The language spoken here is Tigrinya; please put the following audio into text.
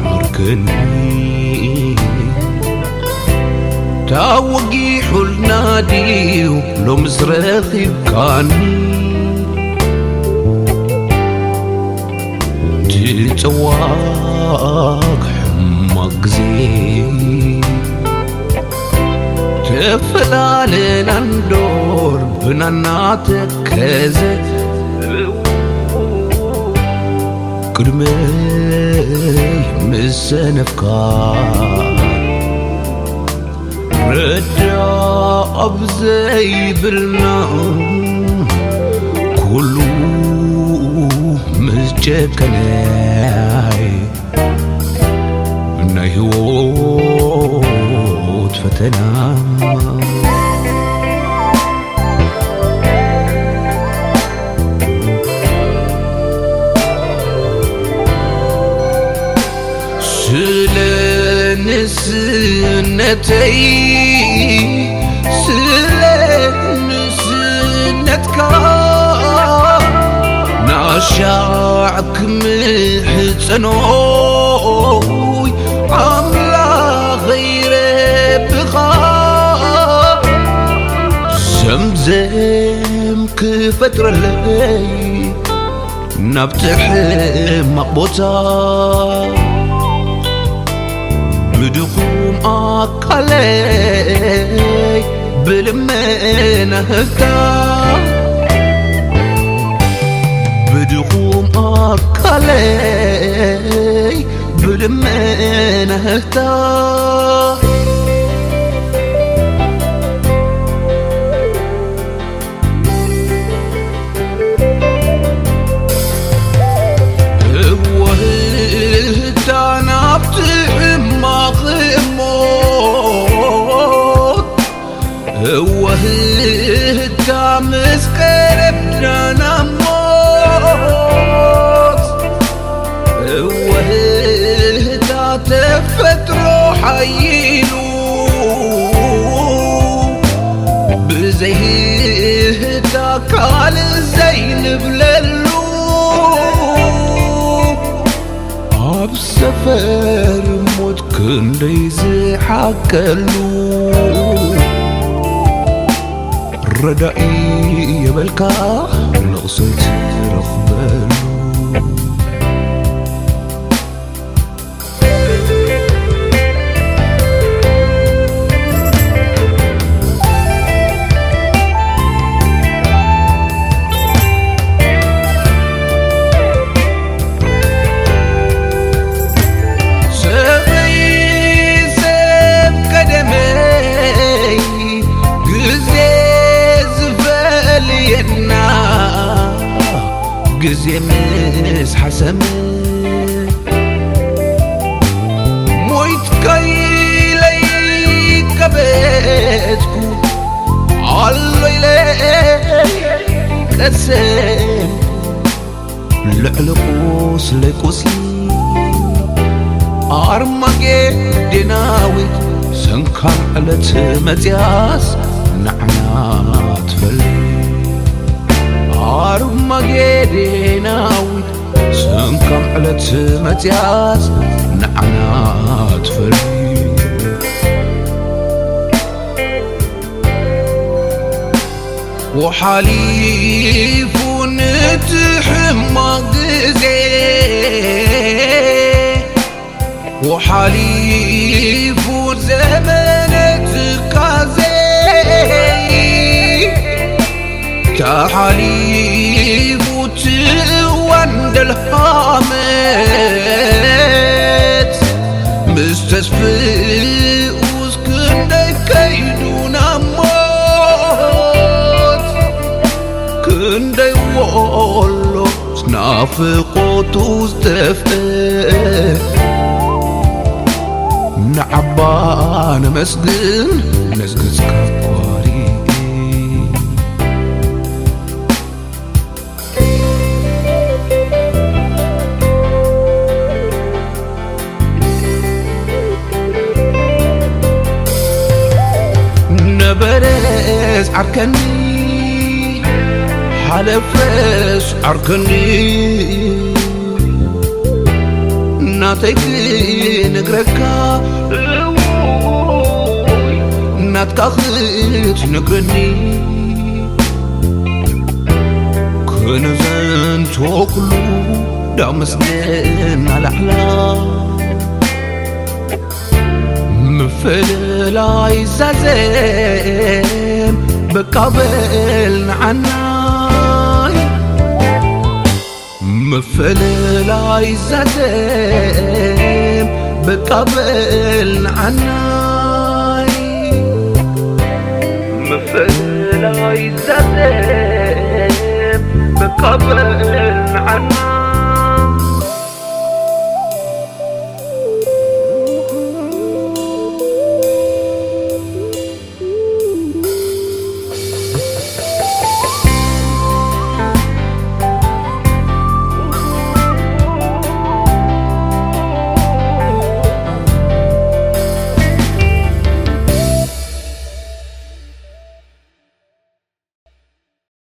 ዓርከኒ ታወጊሑልና ድዩ ሎምስ ረኺብካኒ? ትጸዋግ ሕማቕ ግዜ ተፈላለና እንዶር ብናና ተከዘ ቅድመይ ምስ ሰነፍካ ረዳ ኣብ ዘይብልና ኩሉ ምስ ጨከነይ ናይ ህይወት ፈተና ስለ ንስነተይ ስለ ንስነትካ ናሻዕ ክምሕጸኖይ ኣምላኸይ ረብኻ ዘምዘም ክፈጥረለይ ናብቲ ሕማቕ ቦታ ብድኹም ኣካለይ ብልመና ህፍታ ብድኹም ኣካለይ ብልመና ህፍታ እወህታ ናብቲ ሕማቕ ሞት እወህታ ምስ ቀረብና ናብ ሞት እወህታ ተፈጥሮ ሓይሉ ብዘይህታ ካልእ ዘይንብለሉ ኣብ ሰፈር ሞት ክንደይ ዝሓቀሉ ረዳኢ የበልካ ለቕሶ ትረኽበሉ ሰበይ ሰብ ቀደመይ ግዜ ዝፈልየና ግዜ ምስ ሓሰመ ሞይትካ ኢለይ ቀበጽኩ ኣሎ ኢለይ ቀሰምኩ ልዕሊ ቁስለይ ቁስሊ ኣርማጌዴናዊት ሰንካም ዕለት መጽያስ ንዓና ትፈሊ ኣርማጌዴናዊት ሰንካም ዕለት መጽያስ ንዓና ትፈሊ ወሓሊፉ ንቲ ሕማቕ ግዜ ወሓሊፉ ዘመነ ትካዜ ተሓሊፉ ትእዋን ደልሃመት ምስ ተስፍኡስ ክንደይ ከይዱ ናብ ሞት ክንደይ ወሎ ናፍቖቱ ዝጠፍአ ንዓባ ነመስግን ነዝግዝካ ኳሪ ነበረስ ዓርከኒ ሓለፈስ ዓርከኒ ናተይ ክነግረካ እውይ ናትካ ክትነግረኒ ክንዘንቶ ኩሉ ዳመስገና ላዕላ ምፍልላይ ዛዘም በቃ በል ንዓናይ ምፍልላይ ዛዘም በቃ በል ንዓናይ ምፍልላይ ዛዘም በቃ በል ንዓናይ